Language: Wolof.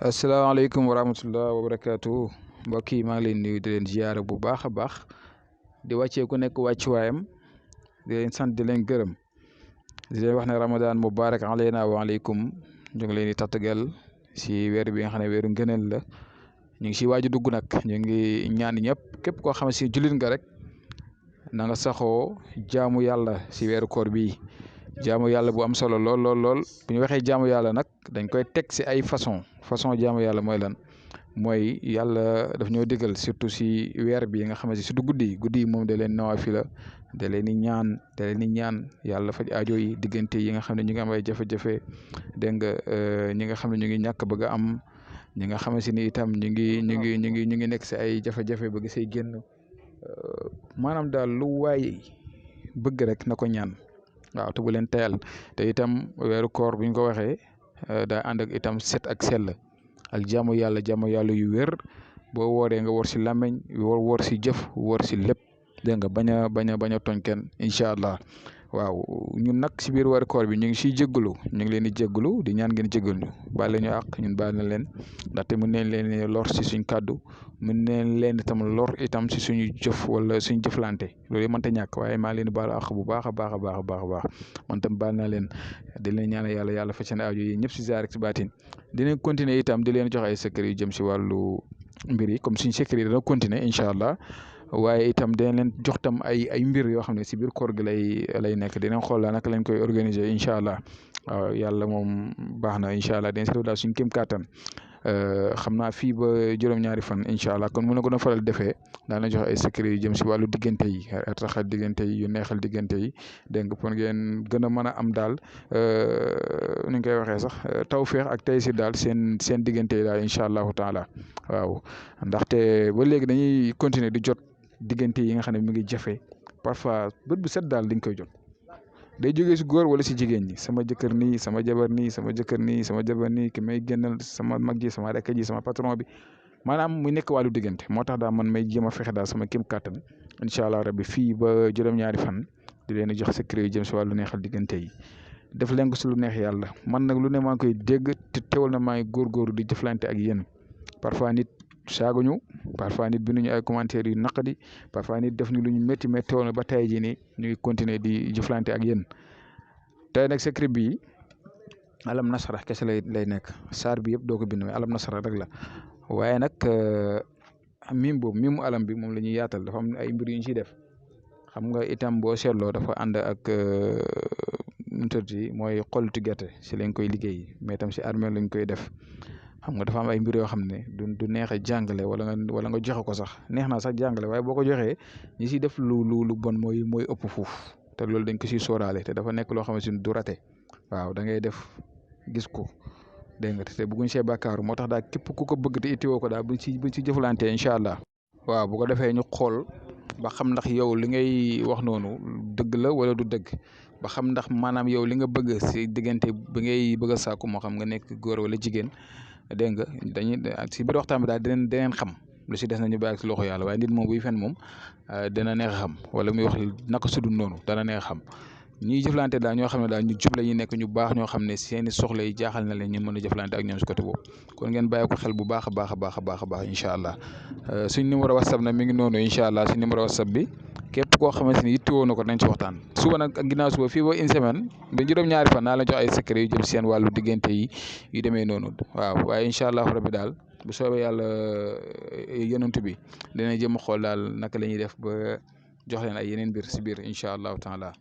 asalaamaaleykum wa rahmatulah wa barakaatu mbokk yi maa ngi leen nuyu di leen ziyaara bu baax a baax di wàccee ku nekk wàccuwaayam di leen sant di leen gërëm di leen wax ne Ramadan mubarak alayna wa aleykum ñu ngi leen di tàttagal si weer bi nga xam ne weeru ngëneel la ñu ngi si waaju dugg nag ñu ngi ñaan ñëpp képp koo xam ne si jullit nga rek na nga saxoo jaamu yàlla si weeru koor bi jaamu yàlla bu am solo lool bu ñu waxee jaamu yàlla nag dañ koy teg si ay façon jaamu yàlla mooy lan mooy yàlla daf ñoo digal surtout si weer bi nga xam ne surtout guddi yi moom da leen nawaafila da leen di ñaan yàlla faj aajo yi diggante yi nga xam ne ñu ngi am ay jafe-jafe dégg nga ñi nga xam ne ñu ngi ñàkk bëgg a am ñi nga xam ne itam ñu ngi nekk si ay jafe-jafe bëgg say génn maanaam daal lu waay bëgg rek na ko ñaan. waaw te bu leen tayal te itam weeru koor bu ñu ko waxee daa ànd ak itam set ak sell ak jaamu yàlla yu wér boo wooree nga wor si làmmeñ wor si jëf wor si lépp dégg nga bañ a tooñ kenn incha allah waaw ñun nag si biir weeru koor bi ñu ngi siy jéggalu ñu ngi leen di jéggalu di ñaan ngeen jéggal ñu baal ñu àq ñun baal na leen ndaxte mën nañ leen lor si suñ kàddu mën nañ leen itam lor itam si suñu jëf wala suñ jëflante loolu mënta ñàkk waaye maa leen di baal àq bu baax a baax man tam baal naa leen di leen ñaan yàlla fa seen aajo yi ñëpp si zaar ak si baatin dinañ continuer itam di leen jox ay secret yu jëm si wàllu mbir yi comme suñ secret yi dana continuer incha allah waaye itam dinañ leen jox tam ay mbir yoo xam ne si biir koor gi lay nekk dinañ xool naka lañ koy organiser incha allah waaw yàlla moom baax na incha allah dinañ seetlu daal suñ kéem kàttan xam naa fii ba juróom-ñaari fan incha allah kon mu na ko doon faral defee daan la jox ay secret yu jëm si wàllu diggante yi taxal diggante yi yu neexal diggante yi dégg nga pour ngeen gën a mën a am daal ni ñu koy waxee sax tawféex ak tey si daal seen diggante yi daal incha allahu taala waaw ndaxte ba léegi dañuy continuer di jot diggante yi nga xam ne mi ngi jafe parfois bët bu set daal dañ koy jot day jógee si góor wala si jigéen ñi sama jëkkër nii sama jabar nii sama jëkkër nii sama jabar nii ki may génnal sama mag ji sama rakk ji sama patron bi maanaam muy nekk wàllu diggante moo tax daal man may jéem a fexe daal sama kéem kàttan incha allah rabbi fii ba juróom-ñaari fan di leen jox secret yu jëm si wàllu neexal diggante yi def leen ko si lu neex yàlla man nag lu ne maa ngi koy dégg te teewal na maa ngi góorgóorlu di jëflante ak yéen parfois nit saaguñu parfois nit binduñu ay commentaires yu naqadi parfois nit def ñu lu ñu métti teewal na ba tey jii nii ñu ngi continuer di jëflante ak yéen tey nag secret bi alam nasara kese lay nekk saar bi yëpp doo ko bind mais alam nasara rek la waaye nag mimu alam bi moom la ñuy yaatal dafa am ay mbir yu ñu ciy def xam nga itam boo seetloo dafa ànd ak nu tëdd mooy xollitu gerte si lañ koy liggéey mais itam si armée lañ koy def. xam nga dafa am ay mbir yoo xam ne du neex a jàngale wala nga joxe ko sax neex naa sax jàngale waaye boo ko joxee ñi siy def lu bon mooy ëpp fuuf te loolu dañ ko siy sóoraale te dafa nekk loo xam ne du rate waaw da ngay def gis ko dégg nga te bëgguñ see bàkkaaru moo tax daal képp ku ko bëgg te ittiwoo ko daal buñ si jëflante incha allah. waaw bu ko defee ñu xool ba xam ndax yow li ngay wax noonu dëgg la wala du dëgg ba xam ndax maanaam yow li nga bëgg si diggante bi ngay bëgg a sàkku moo xam nga nekk góor wala jigéen. dégg nga dañuy si biir waxtaan bi daal dinañ xam lu si des nañu bàyyi si loxo yàlla waaye nit moom buy fen moom dina neex a xam wala muy wax naka sudul noonu dana neex a xam ñuy jëflante daal ñoo xam ne daal ñu jub la ñuy nekk ñu baax ñoo xam ne seeni soxla yi jaaxal na leen ñu mën a jëflante ak ñoom si côté boobu kon ngeen bàyyi ko xel bu baax a baax incha allah suñ numéro whatsapp nag mi ngi noonu incha allah suñ numéro whatsapp bi képp koo xamante ni yittewoo na ko nañ ci waxtaan suba nag ak ginnaaw suba fii ba une semaine ba juróom-ñaari fan naa la jox ay secret yu jëm seen wàllu diggante yi yu demee noonu waaw waaye incha allah rabbi daal bu soobee yàlla yonent bi dina jëm xool daal naka la ñuy def ba jox leen ay yeneen mbir si biir incha allahu taala